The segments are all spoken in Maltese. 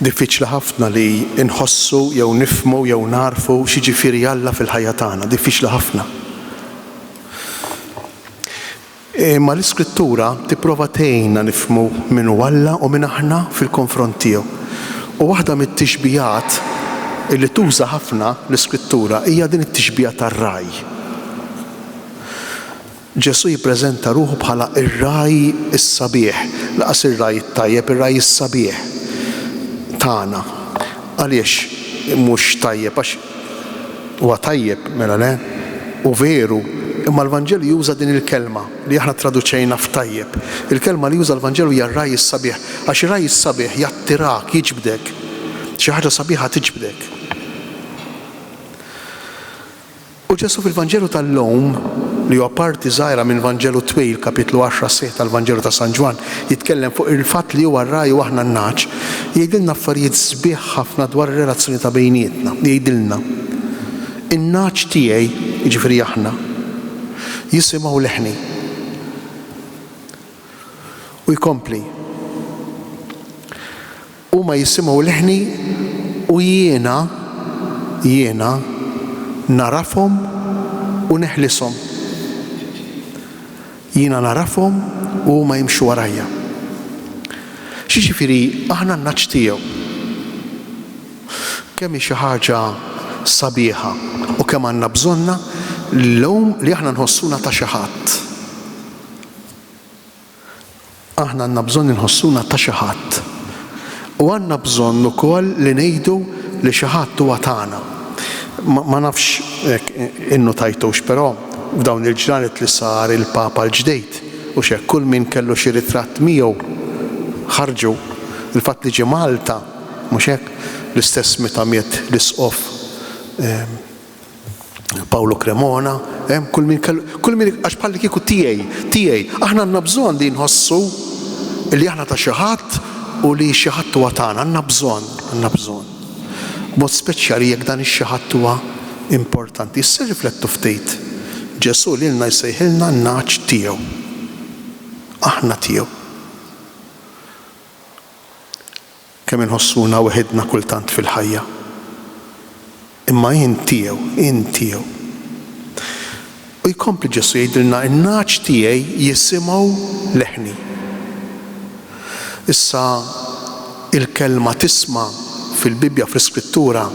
Diffiċli ħafna li nħossu jew nifhmu jew nagħrfu x'jiġifieri Alla fil-ħajja tagħna, diffiċli ħafna. Imma l-Iskrittura tipprova tgħinna nifhmu min hu Alla u min aħna fil-konfront tiegħu. U waħda mit-tixbihat li tuża ħafna l-Iskrittura hija din it-tixbiha tar-ragħaj. Ġesù jippreżenta ruħu bħala r-ragħaj is-sabiħ, lanqas ir-ragħaj it-tajjeb, ir-ragħaj is-sabiħ tagħna. Għaliex mhux tajjeb? Għax huwa tajjeb, mela le? Hu veru, imma l-Vanġelu juża din il-kelma li aħna ttraduċejna f'tajjeb. Il-kelma li juża l-Vanġelu hija r-ragħaj is-sabiħ, għax ir-ragħaj is-sabiħ jattirak, jiġbdek. Xi ħaġa sabiħa tiġbdek. U Ġesù fil-Vanġelu tal-lum, li huwa parti żgħira minn Vanġelu twil, kapitlu għaxra sħiħ tal-Vanġelu ta' San Ġwann, jitkellem fuq il-fatt li huwa r-ragħaj u aħna n-nagħaġ, jgħidilna affarijiet sbieħ ħafna dwar ir-relazzjoni ta' bejnietna. Jgħidilna, In-nagħaġ tiegħi, jiġifieri aħna, jisimgħu leħni. U jkompli, Huma jisimgħu leħni u jiena, jiena, nagħrafhom u neħlishom. Jiena nagħrafhom u huma jimxu warajja. X'jiġifieri aħna n-nagħaġ tiegħu? Kemm hi xi ħaġa sabiħa u kemm għandna bżonnha llum li aħna nħossuna ta' xi ħadd. Aħna għandna bżonn inħossuna ta' xi ħadd. U għandna bżonn ukoll li ngħidu li xi ħadd huwa tagħna. Ma nafx jekk innutajtux, però f'dawn il-ġranet li sar il-Papa l-ġdid, hux hekk, kull min kellu xi ritratt miegħu ħarġu. Il-fatt li ġie Malta, mhux hekk, l-istess meta miet l-Isqof Paolo Cremona, eh, kull min kellu, kull min, għax bħalli kieku tiegħi, tiegħi. Aħna għandna bżonn li nħossu li aħna ta' xi ħadd u li xi ħadd huwa tagħna, għandna bżonn, għandna bżonn. B'mod speċjali jekk dan ix-xi ħadd huwa importanti. Issa riflettu ftit. Ġesù lilna jsejħilna n-nagħaġ tiegħu. Aħna tiegħu. Kemm inħossuna weħidna kultant fil-ħajja. Imma int tiegħu, int tiegħu. U jkompli Ġesù jgħidilna, in-nagħaġ tiegħi jisimgħu leħni. Issa il-kelma tisma' fil-Bibbja, fl-Iskrittura,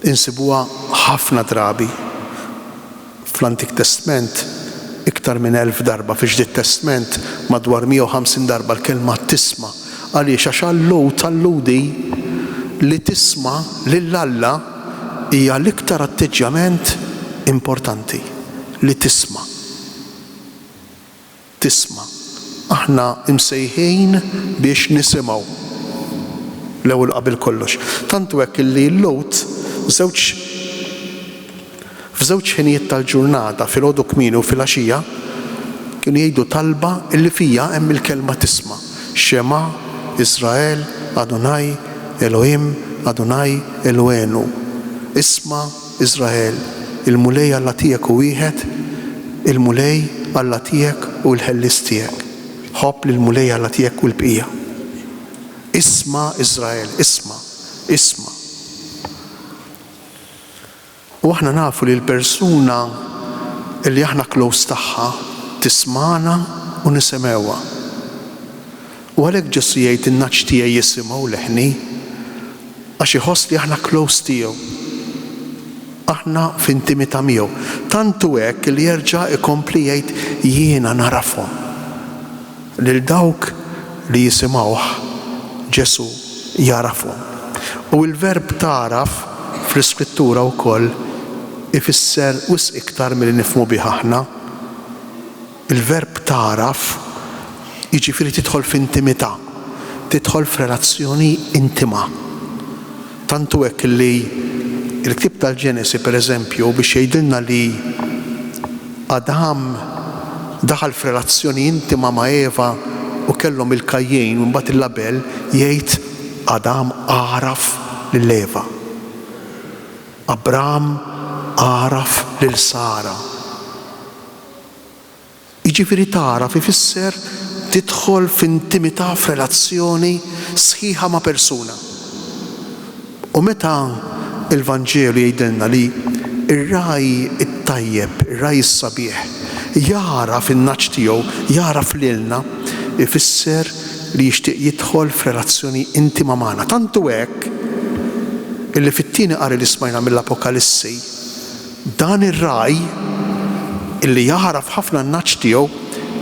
insibuha ħafna drabi. Fl-Antik Testment iktar minn 1,000 darba, fil-Ġdid Testment madwar 150 darba l-kelma tisma'. Għaliex? Għax għal-Lhud, għal-Lhudi, li tisma' lil Alla hija l-iktar atteġġjament importanti, li tisma'. Tisma'. Aħna msejħin biex nisimgħu l-ewwel u qabel kollox. Tant hu hekk illi l-Lhud żewġ f'żewġ ħinijiet tal-ġurnata, filgħodu kmieni u filgħaxija, kienu jgħidu talba illi fiha hemm il-kelma tisma', Shema Israel Adonai Elohim Adonai Elohenu. Isma' Iżrael, il-Mulej Alla tiegħek hu wieħed, il-Mulej Alla tiegħek hu l-Ħellies tiegħek. Ħobb lill-Mulej Alla tiegħek u l-bqija. Isma', Iżrael, isma', isma'. U aħna nafu li l-persuna li aħna close tagħha tismagħna u nisimgħuha. U għalhekk Ġesù jgħid in-nagħaġ tiegħi jisimgħu leħni. Għax iħoss li aħna close tiegħu. Aħna f'intimità miegħu. Tant hu hekk li jerġa' jkompli jgħid jiena nagħrafhom. Lil dawk li jisimgħuh Ġesù jagħrafhom. U l-verb tagħraf fl-Iskrittura wkoll ifisser wisq iktar milli nifhmu bih aħna. Il-verb tagħraf jiġifieri tidħol f'intimità, tidħol f'relazzjoni intima. Tant hu hekk li l-ktieb tal-Ġenesi, pereżempju, biex jgħidilna li Adam daħal f'relazzjoni intima ma' Eva u kellhom il-Kajjin u mbagħad lil Abel, jgħid Adam għaraf lil Eva. Abram għaraf lil Sara. Jiġifieri tagħraf ifisser Tidħol f'intimità, f'relazzjoni sħiħa ma' persuna. U meta l-Vanġelu jgħidilna li r-ragħaj it-tajjeb, ir-ragħaj is-sabiħ, jagħraf in-nagħaġ tiegħu, jagħraf lilna, ifisser li jixtieq jidħol f'relazzjoni intima magħna. Tant hu hekk illi fit-tieni qari li smajna mill-Apokalissi, Dan ir-ragħaj, illi jagħraf ħafna n-nagħaġ tiegħu,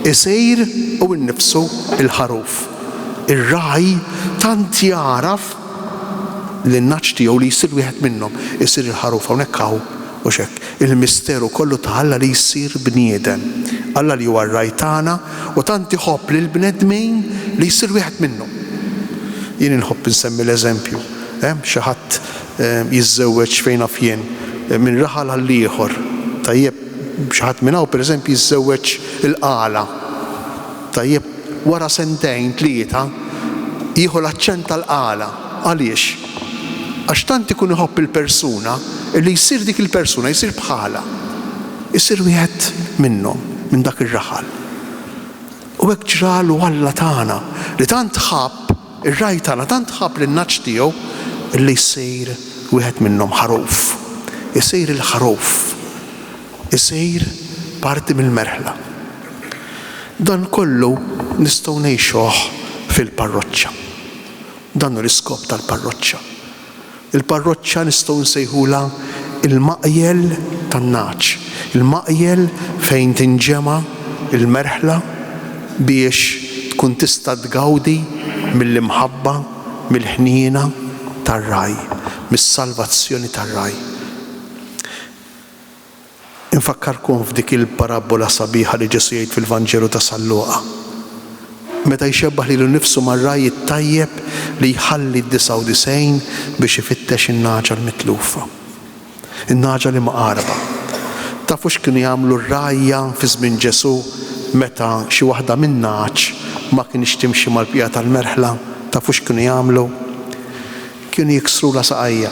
isir hu nnifsu l-ħaruf. Ir-ragħaj tant jagħraf lin-nagħaġ tiegħu li jsir wieħed minnhom, isir il-ħaruf. Hawnhekk hawn, hux hekk, il-misteru kollu ta' Alla li jsir bniedem. Alla li huwa r-ragħaj tagħna u tant iħobb lill-bnedmin li jsir wieħed minnhom. Jien inħobb insemmi l-eżempju, eh, xi ħadd jiżżewweġ fejn naf jien, minn raħal għal ieħor. Tajjeb, xi ħadd minn hawn pereżempju jiżżewweġ il-Qala. Tajjeb, wara sentejn, tlieta, jieħu l-aċċent tal-Qala. Għaliex? Għax tant ikun iħobb il-persuna li jsir dik il-persuna, jsir bħalha. Isir wieħed minnhom, minn dak ir-raħal. U hekk ġralu Alla tagħna li tant ħabb Ir-ragħaj tagħna tant ħabb lin-nagħaġ tiegħu li jsir wieħed minnhom, ħaruf. Isir il-ħaruf. Isir parti mill-merħla. Dan kollu nistgħu ngħixuh fil-parroċċa. Dan hu l-iskop tal-parroċċa. Il-parroċċa nistgħu nsejħulha l-maqjel tan-nagħaġ, il-maqjel fejn tinġema' l-merħla biex tkun tista' tgawdi mill-imħabba, mill-ħniena tar-Ragħaj, mis-salvazzjoni tar-Ragħaj. Infakkarkom f'dik il-parabbola sabiħa li Ġesù jgħid fil-Vanġelu ta' San Luqa, meta jxebbah lilu nnifsu mar-ragħaj it-tajjeb li jħalli d-99 biex ifittex in-nagħġa l-mitlufa, in-nagħġa li mqarba. Tafu x'kienu jagħmlu r-rgħajja fi żmien Ġesù meta xi waħda min-nagħaġ ma kinitx timxi mal-bqija tal-merħla? Tafu x'kienu jagħmlu? Kienu jiksrulha saqajha.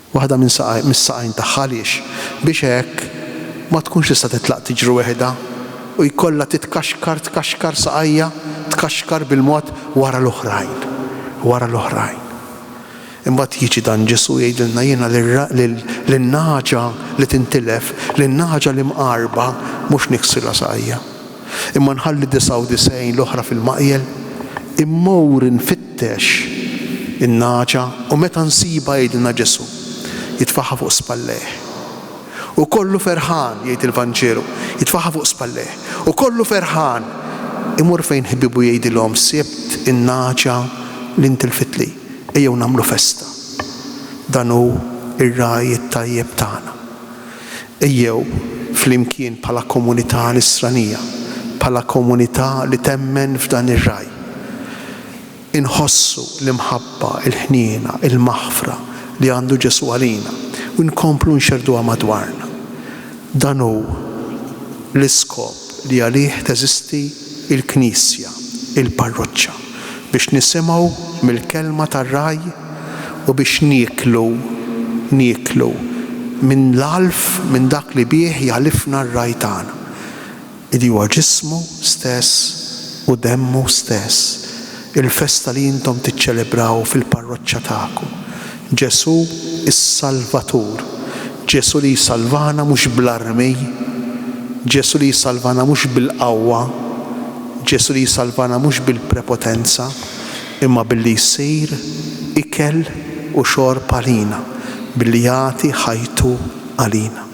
Waħda minn saqaj, mis-saqajn tagħha għaliex? Biex hekk ma tkunx tista' titlaq tiġri weħidha u jkollha titkaxkar, tkaxkar saqajha, tkaxkar bil-mod wara l-oħrajn, wara l-oħrajn. Imbagħad jiġi dan Ġesù jgħidilna jiena lin-nagħġa li tintilef, lin-nagħġa li mqarba mhux niksrilha saqajha. Imma nħalli 99 l-oħra fil-maqjel, immur infittex in-nagħġa u meta nsibha jgħidilna Ġesù, jitfagħha fuq spallejh. U kollu ferħan, jgħid il-Vanġelu, jitfagħha fuq spallejh. U kollu ferħan imur fejn ħbiebu jgħidilhom sibt in-nagħġa li ntilfitli, ejjew nagħmlu festa. Dan hu r-ragħaj it-tajjeb tagħna. Ejjew flimkien bħala komunità Nisranija, bħala komunità li temmen f'dan ir-ragħaj, inħossu l-imħabba, il-ħniena, il-maħfra li għandu Ġesù għalina u nkomplu nxerrduha madwarna. Dan hu l-iskop li għalih teżisti l-Knisja, il-parroċċa, biex nisimgħu mill-kelma tar-ragħaj u biex nieklu, nieklu minn l-għalf, minn dak li bih jagħlifna r-Ragħaj tagħna, li huwa ġismu stess u demmu stess, il-festa li intom tiċċelebraw fil-parroċċa tagħkom. Ġesù s-Salvatur, Ġesù li jsalvana mhux bl-armi, Ġesù li jsalvana mhux bil-qawwa, Ġesù li jsalvana mhux bil-prepotenza, imma billi jsir ikel u xorb għalina, billi jagħti ħajtu għalina.